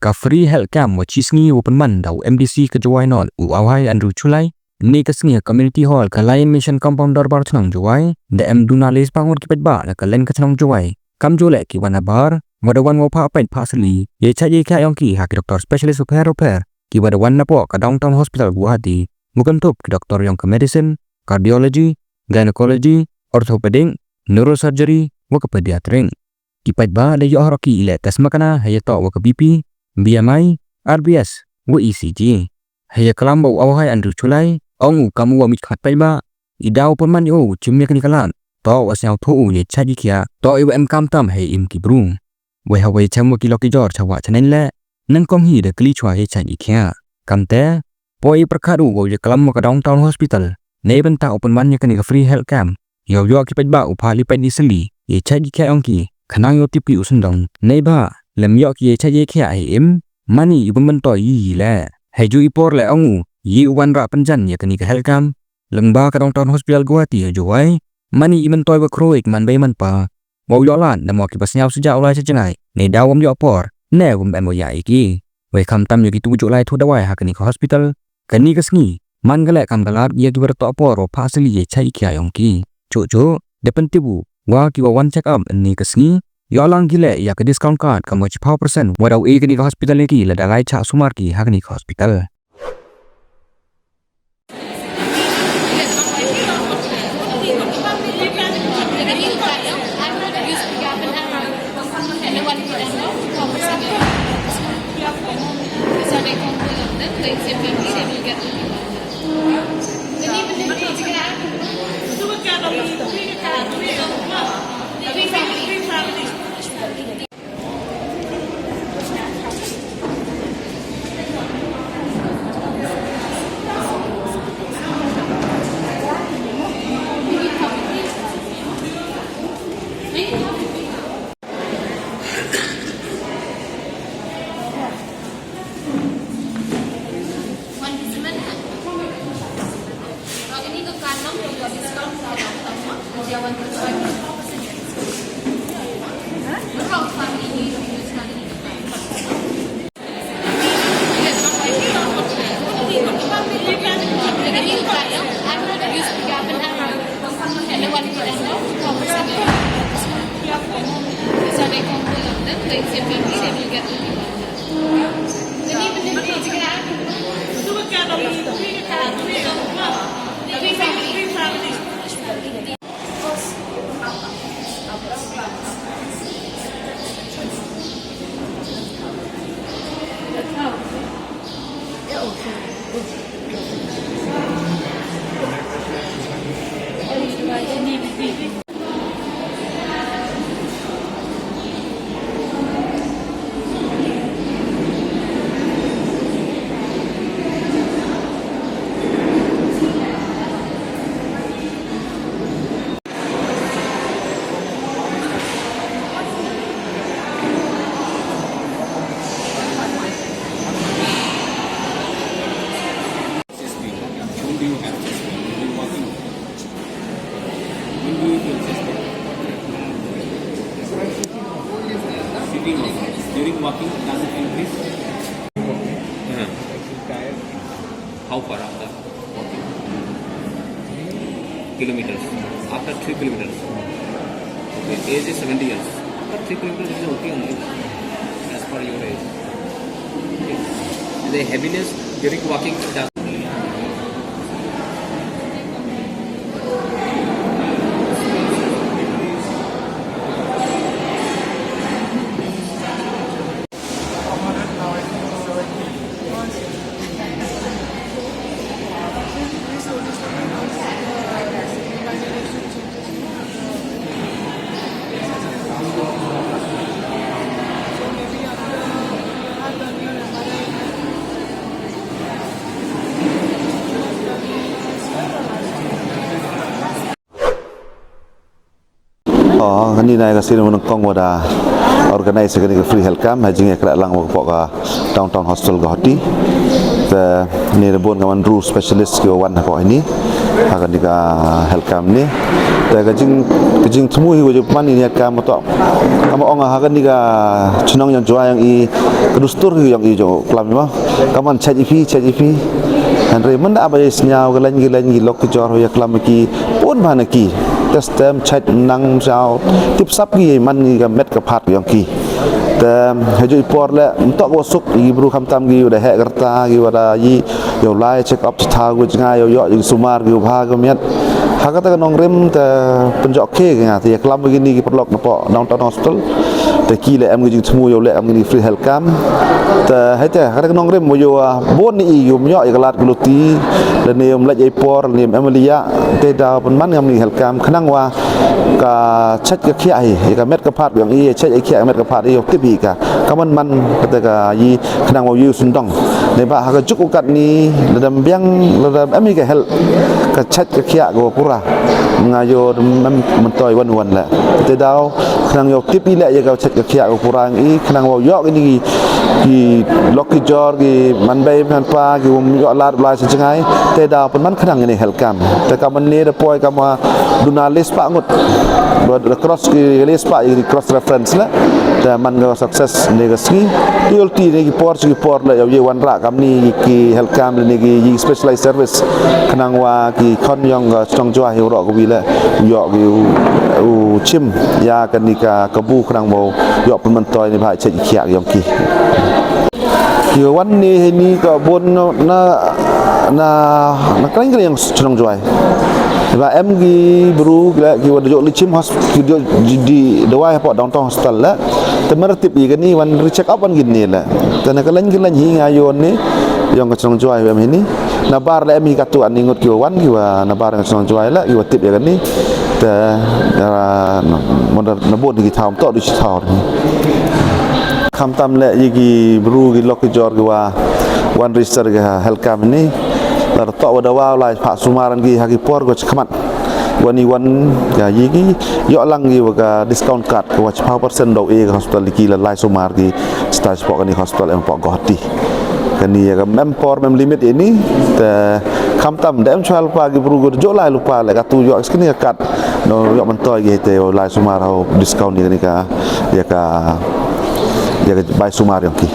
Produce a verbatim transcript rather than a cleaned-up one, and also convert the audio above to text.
Ka free health camp wa chi sngi wa pynman da u M D C ka Jowai North u Awhai Andrew Chulai, ni ka sngi ha Community Hall ka Lion Mission Compound Dorbar Chnong Jowai, da em duna le spah ngut ki paidbah na ka len ka chnong Jowai. Kamjooh le ki wan habar, wa da wan wow phah peit phah sli ya i chait ya i khiah yong ki ha ki doctor specialist u pher u pher, ki wa da wan na poh ka Downtown Hospital Guwahati, wa kynthup ki doctor yong ka medicine, cardiology, gynecology, orthopedic, neurosurgery, wa ka pediatric. Ki paidbah da yoh haroh ki i leh test makana hei yatoh wa ka B P, B M I, R B S, wa E C G. Hei yaklam wa u Awhai Andrew Chulai, ong u kam u wa mih khmat paidbah, i daw pynman ya u chim ya kani ka lad, toh wa sñiawthooh u ya i chait i khiah, toh i wa em kam tam hei im ki bru. Wei ha wei chem wa ki lok ki jor cha wa cha neiñ le, nang kong hi da kli chwa ya i chait i khiah. Kamte, poi i pyrkhat u wow yaklam wa ka Downtown Hospital, neibynta u pynman ya kani ka free health camp, yow yoh ki paidbah u phah li peit li sli ya i chait i khiah yong ki, khnang yow tip ki u syndong. Neibhah lym yoh ki ya i chait i khiah hei im, mani i bym myntoi i i le. Hei ju i por le ong u, i u wanrah pynjan ya kani ka health camp lyngba ka Downtown Hospital Guwahati ha Jowai, mani i myntoi wa khroi ki man bei man pa, wow yoh lad na mo ki ba sñiaw sijah u lai cha jngai, neidaw wym yoh por, ne wym em wa ya i ki. Wei khamtam ya ki tu ju lai thu dawai ha kani ka hospital, kani ka sngi man ka le kam ka lad ya ki wa da toh por wow phah sli ya i chait i khiah yong ki. Chuh chuh, da pyntip u wa ki wa wan check up ni ka sngi, yoh lang ki le ya ka discount card ka mo chiphaw percent wa daw e kani ka hospital ya ki lada lai chah sumar ki ha kani ka hospital. When do you feel chest pain? Sitting also. During walking, does it increase? Uh-huh. How far after walking? Kilometers. After three kilometers. Okay, age is seventy years. After three kilometers is okay only, as per your age. Okay. The heaviness during walking does Oh, kani na ka sien wa nyngkong wa da organize kani ka free health camp, ha jingïakhleh lang wa ka poh ka Downtown Hospital Guwahati. Te ni da bun ka man ru specialist ki wa wan ha poh ini. Ha kani ka health camp ni. Te ka jing, ka jingthmu hi wa jingpynman ini health camp toh. Kam ong ha kani ka chnong yong Jwai yong i, ka dustur hi yong i jong klam i mo. Kam wan chait i phi, chait i phi. Hynrei man da ba i sñiaw ka lain ki lain ki lok ki jor ho ya klam ki. Pun ba na ki. Te stem chait nang sñiaw. Tip sap ki man ni ka met ka phat yong ki. Te, ha ju i por le, mtok wa suk, i bru khamtam ki wa da heh ka rta, ki wa da i, yow lai check up cha thaw ki jngai, yow yoh i sumar ki wa bha ki miat. Ha kata ka nongrim, te pynjok ke ki nga, te ya klam ki ni ki paralok na po, Downtown Hospital. Te ki le em ki jingthmu yow le em ki ni free health camp. Te, hei te, ha kata ka nongrim, wa yow, ah, bon ni i, yow yoh i ka lad ki luti, le ni yow lait i por, le ni em liya, te da pynman ngam ni health camp, khnang wa ka chait ka khiah hi, i ka met ka phat yong i, chait i khiah ka met ka phat i, yow tip i ka. Ka man man kata ka i khnang wa yow sundong. Neibhah ha ka juk u kat ni, lada em biang, lada em i ka health, ka chait ka khiah ka wa pura. Nga yow em myntoi wan wan le. Te daw, khnang yow tip i le ya ka chait ka khiah ka wa pura i, khnang wa yoh ki ni ki, ki lok ki jor, ki man bei man pa, ki wa yoh lad blai sa jngai. Te daw pynman khnang ini health camp. Te ka man ni da poi ka ma duna le spah ngut. Ba da cross ki le spah, i cross reference le. Te man ka success ni ka sngi. I ulti ni ki por, ki por le yow ye wan ra kam ni ki health camp ni ki specialized service. Khnang wa ki khon yong ka chnong Jwai hi u ro ka wi le. Yoh ki u, u chim ya kani ka kabu khnang wa yoh pynmyntoi ni bha chait i khiah yong ki. Ki wan ni hei ni ka bun na, na, na, na kren kren yong chnong Jwai. Ba em ki bru ki wa da yoh li chim hos-, ki da yoh di, di dawai hapoh Downtown Hospital le. Te mer tip i kani wan re check up wan ki ni le. Te na ka lain ki lain hi nga yoh ni, yong ka chnong Jwai em hi ni. Na bar le em hi katu ani ngut ki wa wan ki wa na bar yong chnong Jwai le, ki wa tip ya kani. Te, ah, na, na, na bun ki thaw, mtok du chi thaw ni. Khamtam le, i ki bru ki lok ki jor ki wa wan register ki ha health camp ni. Lada toh wa dawa lai pha sumar ki ha ki por ko chkhmat. Wan i wan ka i ki yoh lang ki wa ka discount card ko wa chiphaw percent daw e ka hospital ki la lai sumar ki stai spok kani hospital em pok Guwahati. Kani ya ka mem por mem limit ini, te khamtam da em chwa lupa ki bru ko jo lai lupa le katu yoh skini ka card. No yoh myntoi ki te lai sumar haw discount ni kani ka, ya ka, ya ka bai sumar yong ki.